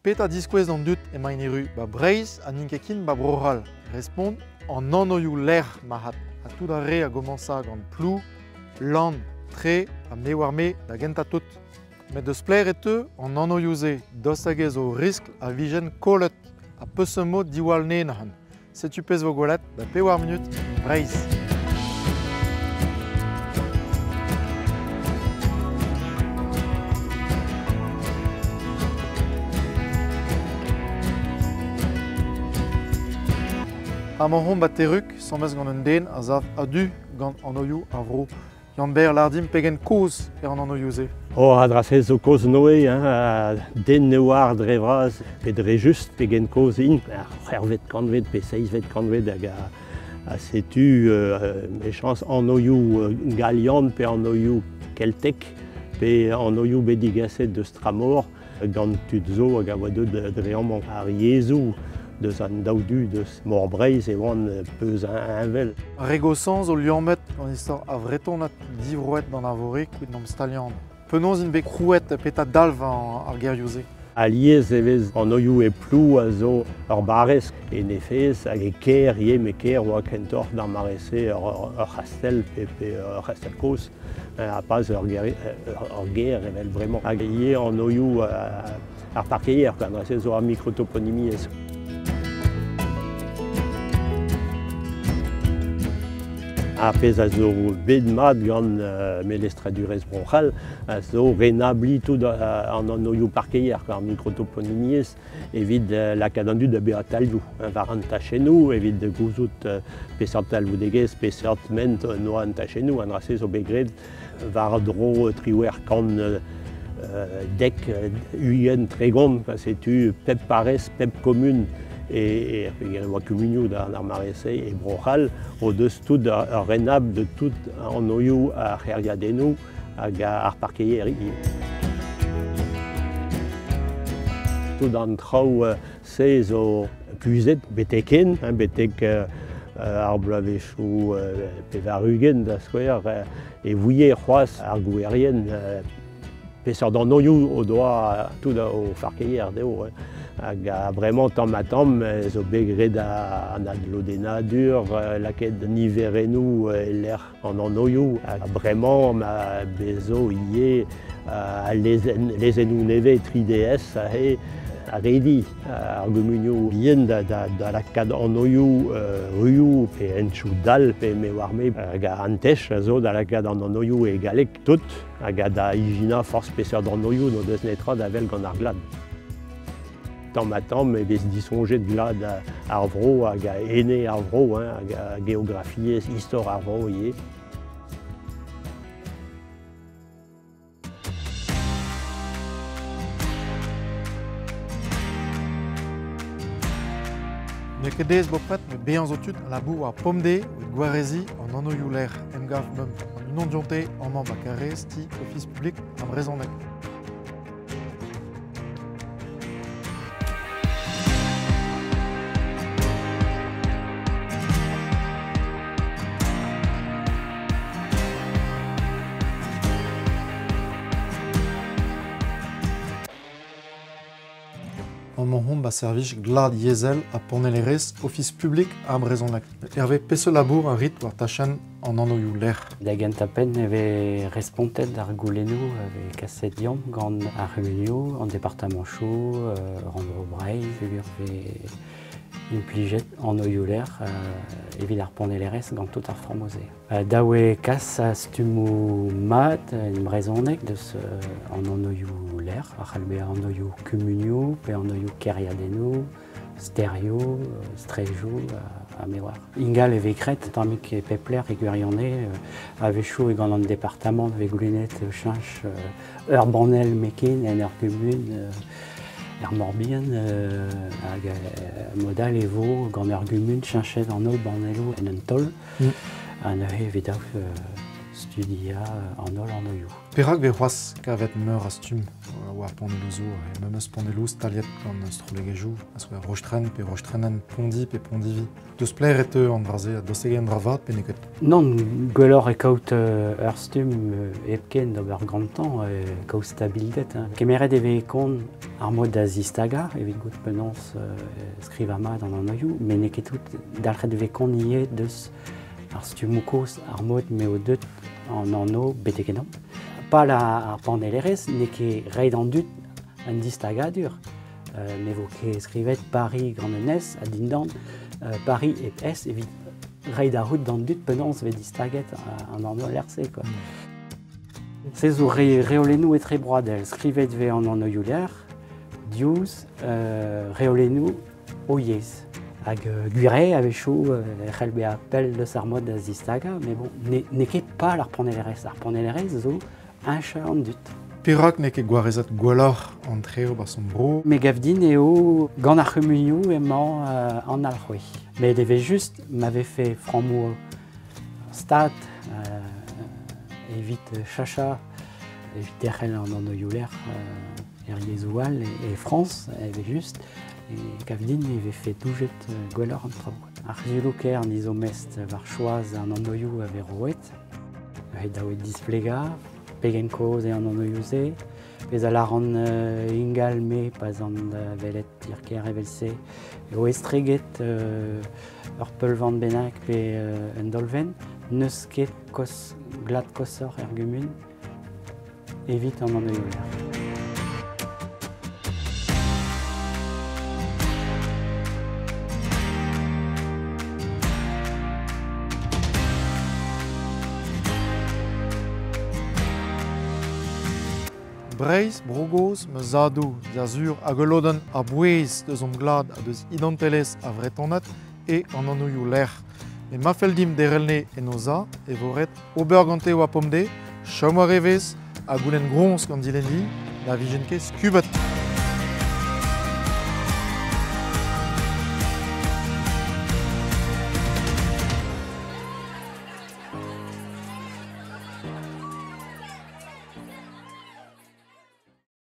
Petra diskouez d'an dud emaint erru ba Breizh ha n'int ket ken ba Bro-C'hall? Respont, an anvioù lec'h marc'had. Ha tout ar re a gomañsa gant Plou, Lann, Tre ha me oar-me da gentañ tout. Met deus pelec'h e teu an anvioù-se daoust hag ez zo riskl a vijent kollet ha peseurt mod diwall anezhañ? Setu pezh vo gwelet da pevar munut Breizh. Amañ omp ba Terrug, 'sembles gant un den a sav a-du gant anvioù ar vro. Yann-Ber, lâr dimp pegen kozh eo an anvioù-se. Oh, a dra-se zo kozh-Noe, hein, den ne oar dre vras pe dre just pegen kozh int, ar c'hwec'hvet kantved pe seizhvet kantved hag a setu mechañs anvioù galian pe anvioù keltek pe anvioù bet digaset deus tramor gant tud zo hag a oa deuet dre amañ ar yezhoù deus an daou du deus Mor Breizh e oant peuzheñvel. Ar re goshañ zo liammet gant istor ar Vretoned divroet d'an Arvorig evit n'omp staliañ. Penaos int bet krouet petra dalv ar gerioù-se? Alies e vez anvioù e Plou a zo ur barrez en he fezh hag e kêr ivez, met kêr oa kentoc'h d'ar mare-se ur c'hastell pe ur c'hastell kozh. Ha pas ur gêr evel bremañ. Hag ivez anvioù ar parkeier, quoi. Neuze zo ar mikrotoponimiezh. Ar pezh a zo bet mat gant melestradurezh Bro-C'hall a zo renabliñ tout an anvioù parkeier, quoi, ar mikrotoponimiezh. Evit lakaat an dud da bezañ talioù war an tachennoù, evit gouzout peseurt talvoudegezh, peseurt ment noa an tachennoù. An dra-se zo bet graet war-dro 1810, 30, setu pep parrez, pep kumun e oa kumunioù d'ar mare-se e Bro-C'hall o deus tout ur renabl de tout anvioù ar c'hêriadennoù hag ar parkeier ivez. Tout an traoù-se zo kuzhet betek-hen, betek ar bloavezhioù 80 da skouer, e vouie c'hoazh ar gouerien peseurt anvioù o doa tout o farkeier dezho. Hag bremañ tamm-ha-tamm zo bet graet an adlodennadur, lakaet niverennoù e-lec'h an anvioù. Ha bremañ ma bezo ivez al lezennoù nevez 3DS aze a redi ar gumunioù bihan da lakaat anvioù ruioù pe hentoù dall pe me oar-me hag an tech a zo da lakaat an anvioù e galleg tout hag da ijinañ forzh peseurt anvioù n'o deus netra da wel gant ar glad. Tamm-ha-tamm e vez disoñjet glad ar vro hag ene ar vro, hein, hag geografiezh, istor ar vro ivez. N'eo ket aes bopred met bezañ zo tud a labour war pemdez evit gwareziñ an anvioù-lec'h emgav meump an unan dionte amañ ba Karaez ti Ofis publik ar brezhoneg. Amañ omp ba servij glad yezhel ha panellerezh Ofis publik ar brezhoneg. Hervé, peseurt labour a rit war tachenn an anvioù-lec'h? Da gentañ-penn e vez respontet d'ar goulennoù a vez kaset deomp gant ar c'humunioù, an departamantoù, Rannvro Breizh, peogwir vez implijet anvioù-lec'h evit ar panellerezh gant tout ar frammoù-se. Dav eo kas stummoù mat en brezhoneg deus an anvioù-lec'h, a c'hall bezañ anvioù kumunioù pe anvioù kêriadennoù, sterioù, strejoù ha me oar. Ingal e vez graet tammig e pep lec'h e gwirionez. A-wechoù e gant an departamant e vez goulennet cheñch ur banell meken en ur gumun er Morbihan hag mod all e vo gant ur gumun cheñchet an holl banelloù en un taol. Ha neuze e vez dav studia an holl anoioù. Perak vez c'hoazh kavet meur a stumm war panelloù zo, memes panelloù staliet gant strollegezhioù, a skouer Rostren pe Rostrenen, Pondi pe Pondivi. Deus pler e teu an dra-se, ha deus an dra vat pe n'eo ket? Nann, gwelloc'h eo kaout ur stumm hepken d'ober gantañ, kaout stabildet. Hein. Kemeret e vez kont ar mod da zistagañ evit goût penaos skrivañ mat an anoioù, met n'eo ket tout dalc'het e vez kont ivez deus ar stummoù kozh, ar mod m'eo deut an anv betek ennomp. Pal ar panellerezh n'eo ket reiñ d'an dud un distagadur. Ne vo ket skrivet Paris gant un S ha dindan Paris hep S evit reiñ da rout d'an dud penaos vez distaget an anv lec'h-se. Quoi. Se zo reolennoù etrebroadel. Skrivet vez an anvioù lec'h diouzh reolennoù o yezh. Hag gwir eo a-wechoù e c'hell bezañ pell deus ar mod da zistagañ, met bon, n'eo ket pal ar panellerezh. Ar panellerezh zo heñchañ an dud. Perak n'eo ket gwarezet gwelloc'h an treo 'barzh hon bro? Me gav din eo gant ar c'humunioù emañ an alc'hwez. Met evel-just ma vefe frammoù stad evit chachañ, evit derc'hel an anvioù-lec'h er yezhoù all e Frañs, evel-just, e gav din e vefe doujet gwelloc'h an traoù. Ar c'huzulioù-kêr ni zo mestr war choaz an anvioù a vez roet. Ret daou displegañ pegen kozh eo an anvioù-se, pezh a lâran ingal me pa 'z an da welet tier-kêr evel-se. Eo estreget ur peulvan bennak pe un dolven, n'eus ket koz, glad koshoc'h er gumun evit an anvioù-lec'h. Breizh, Bro-Gozh, ma zadoù, diasur hag ul lodenn a-bouez deus hon glad ha deus identelezh ar Vretoned eo an anvioù lec'h. Met ma fell dimp derc'hel en o za e vo ret ober gante war pemdez, chom war evezh ha goulenn groñs gant dilennidi na vijent ket skubet.